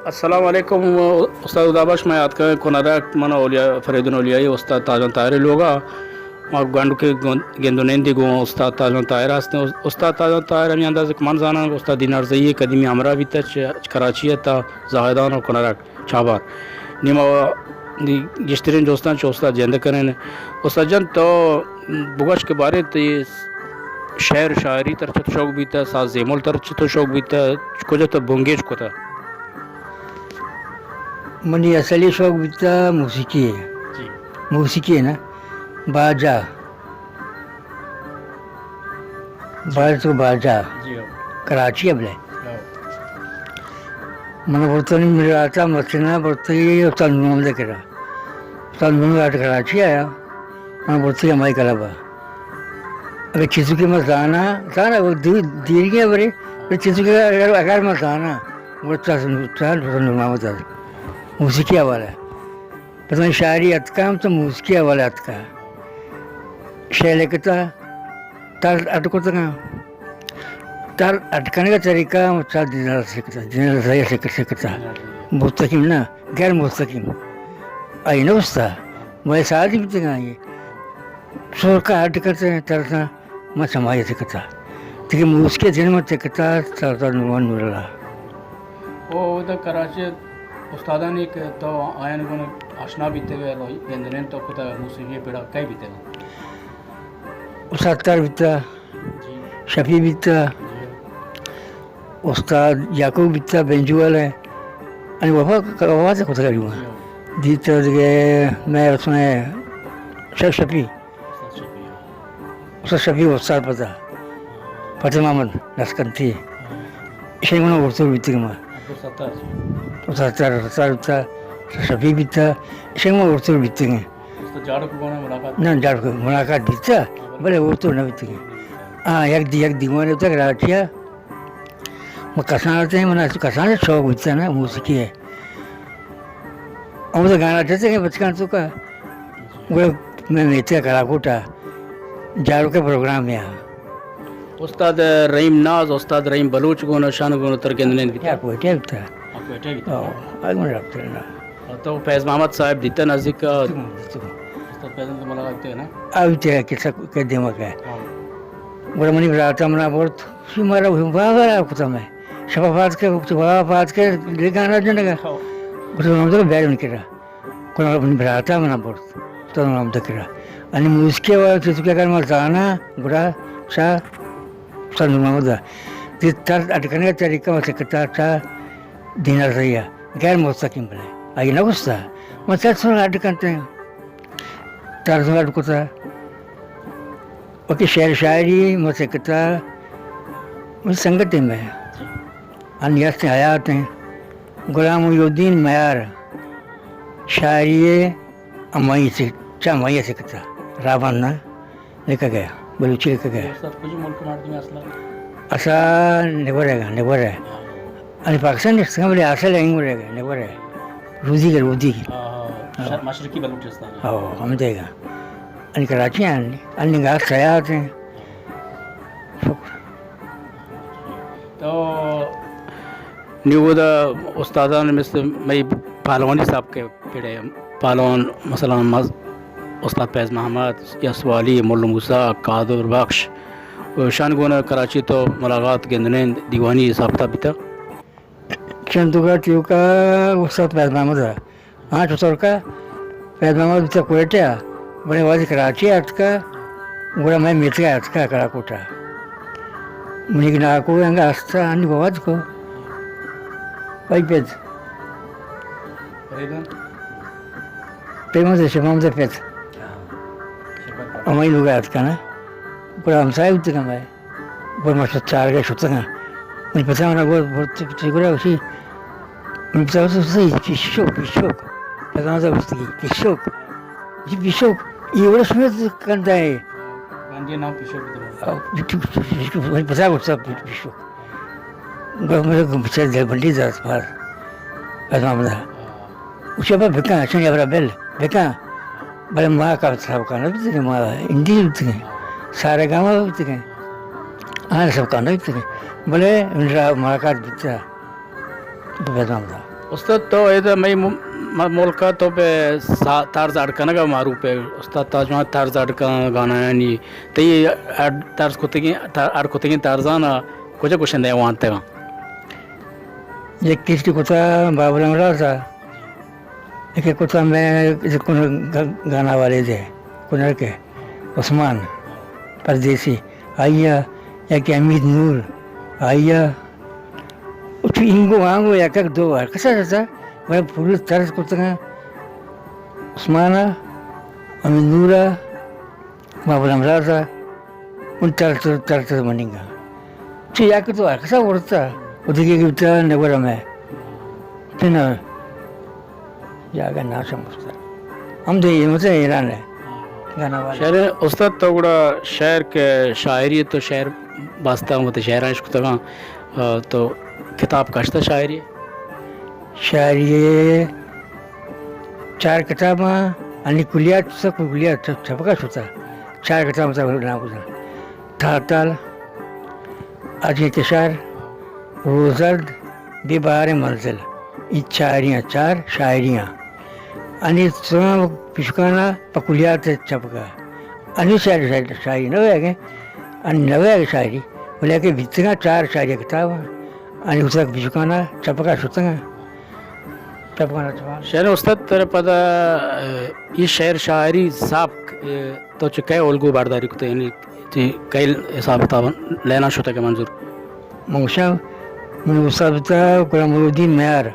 السلام علیکم۔ استاد خدا بخش، من آتکاں کنرک، من اولیاء، فریدون اولیائی، استاد تاجان طاہر لوگا۔ ما گنڈ کے گن-، گند و نندی گوں استاد تاجان طاہر ہستیں۔ استاد تاجان طاہر ہمیں انداز کہ من زاناں، استاد دینار زئی قدیمی ہمراہ بیتا چہ کراچی تا زاہدان و کنرک چابار۔ نی ما نی گیشترین جستاں چہ استاد جند کریں۔ استاد جان، تو بگوش کہ بارے تئی شعر شاعری تر چہ تو شوق بیتا، ساز زیمل تر چہ تو شوق بیتا، کجا تو بنگیج کتا؟ منی اصلی شوق بیتا موسیقی۔ جی۔ موسیقی نا، باجا۔ باجا تو باجا۔ جی ہو۔ کراچی ءَ بلے۔ ہو۔ من برتنی میرا آتا مسنا برتنی استاد محمد کرا۔ استاد محمد آتا کراچی آیا۔ من برتنی ہمائی کلب ءَ۔ اگر چیزوں کے میں زانا، زانا وہ دو-، دیرگی ہے برے، پر چیزوں کے اگر، اگر میں زانا، وہ چاہ، چاہ، چاہ، موسیقی حوالہ۔ پتہ نہیں شاعری اتکا ہم تو موسیقی حوالہ اتکا۔ شعر لکھتا، تر اڈ کتگا۔ تر اڈ کنگا طریقہ ہم چاہ دینا سکتا، دینا سکتا۔ مستقیم نا، غیر مستقیم۔ آئی نہ استا، میں سادی بیتگا آئی۔ سرکا اڈ کرتے ہیں، ترسا۔ ما سماج ءَ تکتا۔ تیکہ موسیقی ءِ دن ما تکتا سردار نعمان نوراللہ۔ او ادا کراچی ءِ استادانی کہ تو آیان گون آشنا بیتے گئے، گندنین تو کتا موسیقی ءِ پڑا کئی بیتے گا؟ استاد تر بیتا، جی۔ شفیع بیتا، جی۔ استاد یعقوب بیتا، بینجو والے۔ انی وفا، وفا سے کتا جو۔ جی۔ دیتا دیگہ میں اس میں شف-، شفیع۔ استاد شفیع۔ استاد شفیع استاد پدا۔ فتح محمد نسکنتی۔ ایشی گونا ورتور بیتگ ما۔ عبدالستار۔ استاد ستار، ستار بیتا، شفیع بیتا۔ ایشی گونا ورتور بیتگ۔ استاد جاڑک گونا ملاقات؟ نہ، جاڑک ملاقات بیتا، بلے ورتور نہ بیتگ۔ ہاں، یک دی-، یک دیوانے بیتا کراچی ءَ۔ ما کسان اتیں، منا کسان شوق بیتا نا موسیقی ءِ۔ ہمودا گانا جتگ بچکاں توکا۔ گڑا میں میتگ ءَ کلاکوٹ ءَ جاڑوک ءِ پروگرام ءَ۔ استاد رحیم ناز، استاد رحیم بلوچ گون، شان گون تر گندنین بیتا۔ کیا کوئٹہ بیتا؟ ہاں، کوئٹہ بیتا۔ ہاں، آگ من رابطہ نا۔ تو فیض محمد صاحب دیتا نزدیک؟ دیتا۔ استاد فیض محمد ملاقات ہے نا؟ آ بیتا کہ سک کے دیما کا۔ ہاں۔ گڑا منی براتا منا برت، شی مارا واہ واہ کتا میں۔ شپا پاد کے، واہ پاد کے، لے گانا جنگا۔ ہاں۔ گڑا ہم تو بیرون کرا۔ گڑا منی براتا منا برت، تو نام دکرا۔ انی موسیقی ءِ والا چیز کہ اگر ما زانا، گڑا چا، چا نام دا۔ دی تر اڈ کنگا طریقہ ما سکتا چا دینا رہیا۔ غیر مستقیم بلے۔ آئی نہ گستا۔ ما چا سر اڈ کنتے ہیں۔ تر سر اڈ کتا۔ وتی شعر شاعری ما سکتا، منی سنگتے میں، انی ہستیں حیات ہیں، غلام محی الدین میار، شاعری ہے، امائی سے، چا امائی سکتا، رابان نا لکھا گیا، بلوچی لکھا گیا۔ استاد کجا ملک مردم اصلا؟ اصلا نگورے گا، نگورے۔ انی پاکستان نشتگاں، بلے اصل انگورے گا، نگورے۔ رودی گا، رودی۔ ہاں، ہاں، ہاں۔ مشرقی بلوچستان۔ ہاں، ہم دے گا۔ انی کراچی آں، انی گاس حیات ہیں۔ شکر۔ تو نیودا استادان مثل مئی پہلوانی صاحب کے پڑے، پہلوان مثلاً مز-، استاد فیض محمد، یسوالی، ملا موسیٰ، قادر بخش، شان گون کراچی تو ملاقات گندنین دیوانی حساب کتاب بیتا۔ چندوگا تیوکا استاد فیض محمد ءَ۔ ہاں، چتورکا فیض محمد بیتا کوئٹہ ءَ، بلے وہدے کراچی ءَ اتکا، گڑا مئے میتگ ءَ اتکا کلاکوٹ ءَ۔ منی ناکو انگا ہستا، انی بابا کو۔ بھائی پت۔ پیمن سے شمام دے پت۔ ہمائی لوگ اتکا نا۔ گڑا ہمسائے ہوتے کم ہے۔ گڑا ما شت چارگ ءَ شتگاں۔ منی پت ءَ منا گوشت، برت پت ءَ گڑا گوشی، منی پت ءَ گوشت، پیشوک، پیشوک۔ پت ءَ گوشت، پیشوک۔ جی پیشوک، اے وڑا شمئے کندہ ءَ۔ گنجے نام پیشوک بیتگ۔ آ، پی-، پی-، پی-، منی پت ءَ گوشت، پی-، پیشوک۔ گڑا منا گوں بچار دل بندی دات پار۔ پت ءَ منا۔ گوشی، ابا بکن، اچھا، ابرا بل، بکن۔ بلے ما کافی سبقان نہ بیتگیں، ما ہندی بیتگیں، سارے گاما بیتگیں، آن سبقان نہ بیتگیں، بلے انرا ملاقات بیتا۔ تو پیدا ہمدا۔ استاد، تو ادا مئی م-، م-، ملک ءَ تو پہ سا-، طرز اڈ کنگ ءَ معروف ئے۔ استاد تاج محمد طرز اڈ کنگ ءَ گانایانی، تئی اڈ، طرز کتگیں، تر-، اڈ کتگیں طرزان ءَ کجا گشندہ ءَ وانتگ اَنت؟ یک کشتی کتا بابل امراض ءَ، یکے کتا میں کن-، گ-، گانا والے دے، کنر کے عثمان پردیسی، آئی ءَ، یکے حمید نور، آئی ءَ، چو اینگو آنگو یک یک دو وار کسا کسا، بلے پوری طرز کتگاں عثمان ءَ، حمید نور ءَ، بابل امراض ءَ، اون تر تر، تر تر مننگا۔ چہ یک تو ہر کسا ورتا، و دگہ گپتا نگورا میں۔ پنا جاگہ ناشم بستا۔ ہم دے یہ مت ایران ہے۔ گانا والا۔ شعر استاد، تو گڑا شعر کہ شاعری تو شعر باستا مت شعراں اش کتگاں، آ، تو کتاب کشتا شاعری؟ شاعری چار کتاباں، انی کلیات، سب کلیات چپ-، چپکا شتا۔ چار کتاب تا نام کتا۔ تاتال، اجیں کشار، روزرد، بے بہار منزل۔ ای چاریاں، چار شاعریاں۔ انی سوم پشکانا پہ کلیات چپکا۔ انی شاعر، شاعر، شاعری نہ ہوئے گے۔ انی نہ ہوئے گے شاعری۔ بلے کہ بیتگاں چار شاعری کتاب۔ انی اتک پشکانا چپکا شتگاں۔ چپکانا چپکا۔ شعر استاد تر پدا، اے، ای شعر شاعری سابق، اے، تو چہ کئے الگو برداری کتہ، یعنی چہ کئے حساب کتاب لینا شتہ کہ منظور؟ من گوشاں، من استاد بوتہ غلام الدین میار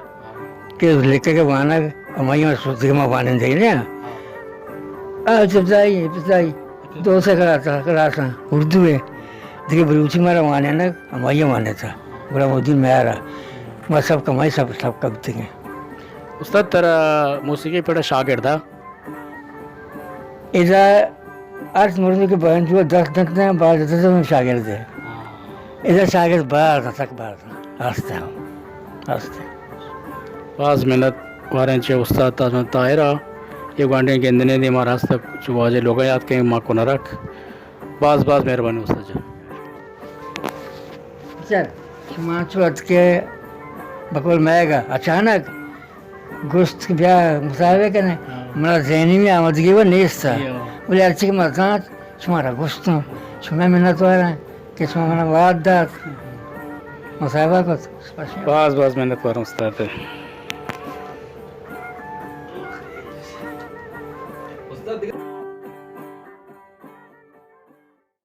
کہ لیکہ کہ وانگ، ہمائی ما شتہ کہ ما وانندہ نہ۔ آ، ابتدائی، ابتدائی، دو سے کلاس، کلاس اردو ہے، دیگہ بلوچی مارا وانینگ، ہمائی وانتا، غلام الدین میار۔ ما سب کمائی سب، سب کبتگیں۔ استاد ترا موسیقی پڑا شاگرد آ؟ ادا ہر مردم کہ بانجو دست دنت نہ، باز دست من شاگرد ہے۔ ادا شاگرد باز، سک باز ہست۔ ہست۔ باز منت واریں چہ استاد تاج محمد طاہر ءَ، یہ گوانڈیں گندنے دی مار ہست چو واجہ لوگا یاد کہیں ما کنرک۔ باز باز مہربانی استاد جان۔ سر، شما چو اتکے بقول مئیگا اچانک گوشت کہ بیا مصاحبہ کنے، ہاں۔ منا ذہنی میں آمدگی وہ نیست تھا۔ جی ہاں۔ بولے ہرچی کہ ما زانت، شمارا گوشتوں، شما منتواراں کہ شما منا وعد دات، مصاحبہ کت۔ باز باز منتوار استاد۔